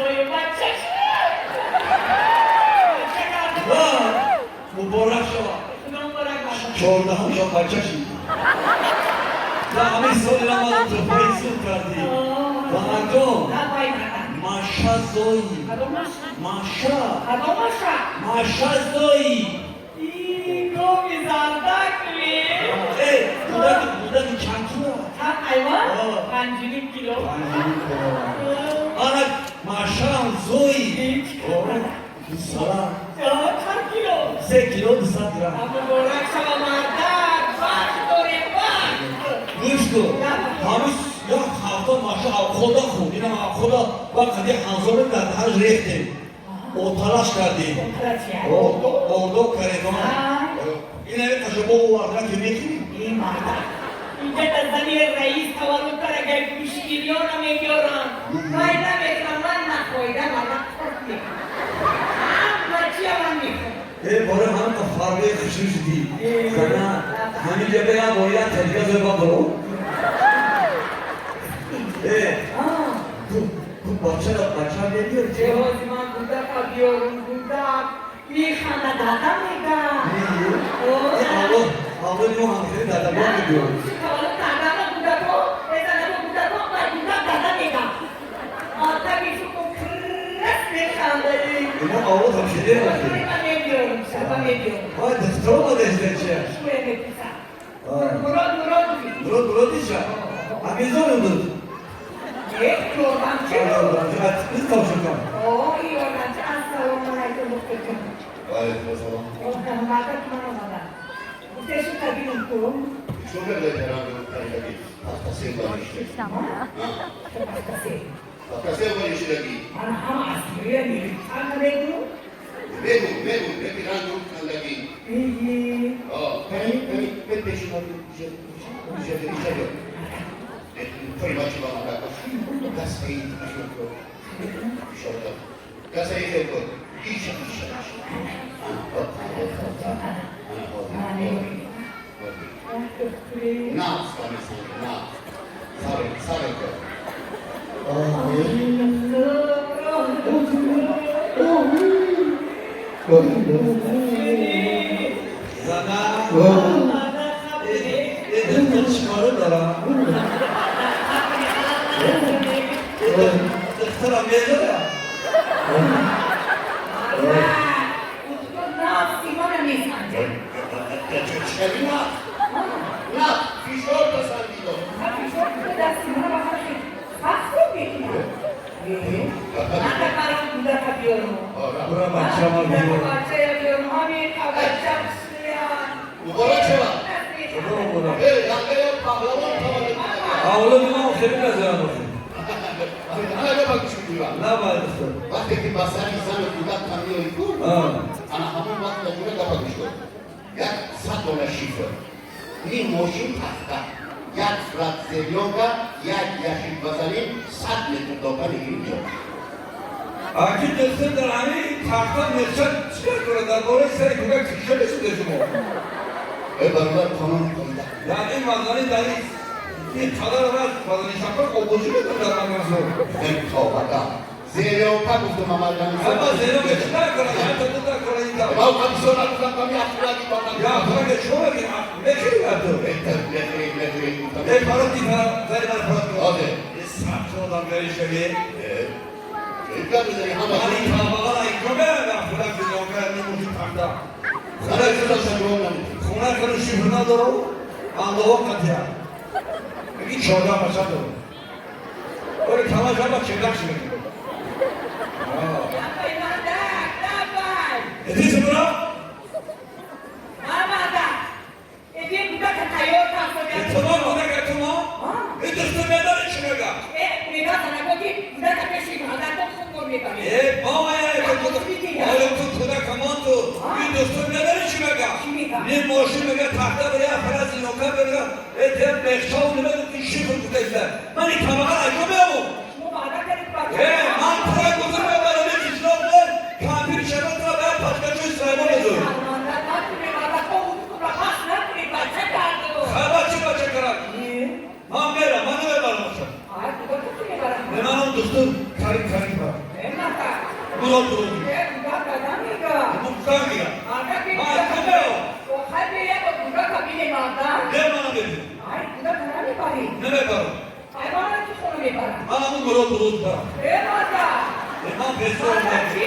Худоё, бача шуд! Бача кардам. Ва муборак шавад. Худо муборак бошад. 14-ҳам шав бача шид. Ва ҳамин соли рамазон туҳфаи суд кардӣ. Занакҷон, Давай, мардак. Маша зои. Кадом Маша? Маша. Кадом Маша? Маша зои. И гови зардак ми? Э, кӯдаки, кӯдаки чанд кило? Чанд айва? О. 5,5 кило. Ана Машаам зои. Ҳеҷ. Дусала. Чанд кило? 3 кило 200 грамм. Муборак шава, мардак, бахт дорем, бахт. Гӯш кун. Ҳамин як ҳафта Маша худо хӯрд. Инам худо вақте ҳанзоро дар даҳанаш рехтем. Оталаш кардем. Ордо кардем. Ин ҳамин қашобо оварда ки мехӯрем. Эй мардак, инҷа дар зани раис таваллуд карагай гӯшгириёна мебиёрам. Вай намекунам, ман нахоида мардак қурт мекунам. Ҳама чия ман мехӯрам. Э, бора ҳам та фарбе хушрӯ шудӣ. Зана, ҳамин ҷа беям бо як тариқа зой ба баро. Э, ту бачара бача мебиёри? Ҷиҳози ман кӯдака биёрум, кӯдак механда, дада мега. Авлод, авлоди мо ҳам хеле дадабон мебиёрад. Таваллуд кардама кӯдако, эзанамо кӯдако, вай кӯдак дада мега. Ата мешуку крас механда. Мо авлод ҳам хеле рафтем. Ман мебиёрум, шаба мебиёрум. Вай, духтаро омадаиста чия? Шуе мепурсам. Мурод, Мурод. Мурод, Муродиша? Ҳамизон буд. Э, ёрдамчи. Biz товшукам. О, ёрдамчи. Ассалому алайкум, духтурҷон. Алейкум ассалом. Мардак ман омадам. Гуфтешу табинум ку. Чо берлетеран таридаги? Пахтасел бариште. Пахтасел. Пахтасел баришидаги. Ман ҳама асирия мегирифтан мегӯ. Бегу, бегу, бепиран калдаги. Ии. О, пери, пери, пери пешина же, же, же. Тои бачи ба мада. Гасаи ашоко. Шота. Гасаи хелко. Иша, иша, иша. На, стане, на. Саре, саре. Зана, э, духтар чикоро дорам? Духтарам медорам. Симона месанҷа. Чари на? На, фишор пасандидо. Дар Симона ба сахт мекунам. Мана барам кӯдака биёрум. Бура бачама биёр. Бачая биёрум, ҳамин бача шуя. Муборак шава. Худо муборак. Э, янга паҳлавон таваллуд. Авлоди мо хеле назарам охи. Ана гапа гӯш кунӣ. Набояд, духтар. Вақте ки ба сари зану кӯдак кам меои ку, ана ҳамон вақт даҷура гапа гӯш кун. Як 100 дона шифр, ним мошин тахта, як флат зелёнка, як ящик вазелин, 100 метр дока мегирӣ меёр. Аки духтар дар ҳамин тахта мешад чикор кунад? Дар бораи сари кӯдак фикр шуда шумо. Э, бародар, қонун қоида. Дар ин мазани дар ин қадар раз мазани шапа обозӣ мекунад дар мағазо. Э, тобака. Зелёнка гуфтум, амалгани. Ама зелёнка чикор кунад? Ҳатто дута кунад ин та. Ман бисёр нагуфтам, ками афраги бака. Я фраге чора ки мехӯри ту. Мехӯри, мехӯри. Э, фарод ди фара зари ман фарод. Ҳозир. Э, 100 кило дар мери шави. Гап мезани ҳама. Ман ин камбағал ай куме фраг зелёнка немоши тахта. Хона шуд намекунӣ. Хона хеле шифр надору, андоҳо қатия. Ин 14 бача дору. Оре кама жаба чегак шуд. Давай, мардак, давай. Иди сюда. Мардак. Иди кӯдака тайёр кар. Тума кӯдака тума? Ин духтар медори чӣ мега? Э, мега занако ки кӯдака пеши мардак хуб кор мебарӣ. Э, бая, оё ту кӯдака мон ту. Ин духтар медори чӣ мега? Чӣ мега? Не мошин мега, тахта бира, фара зинока бира, э, те мехчав немега ки шифр кутаиста. Ман ин камбағал аҷо меёбум. Шумо ваъда кардед бача. Э, ман пурай гузар мебарам, ин кишлоқ не, кампир шавад ра ба пачкачои Сулаймон мезур. Шарманда накунед, мардако, ӯро пас накунед, бача карду. Хаба чӣ бача карад? Э, Ман мерам, ман намебарам аша. ай, кӯдака ки мебарам? Не, ман он духтур карим карим ба. Э, Мурод дурӯғ. Э, кӯдак када мега. Гуфтан мегам. Марда ки. Ман куҷо? Охай, бия, ба кӯдака бинем, марда. Не, ман намебинам. Ай, кӯдака намебарӣ? Намебарам. Ай, мана ки хона мебарам. Ман ҳамун мурод дурӯғ барам. Э, марда. Ман бесор. Марда, чӣ?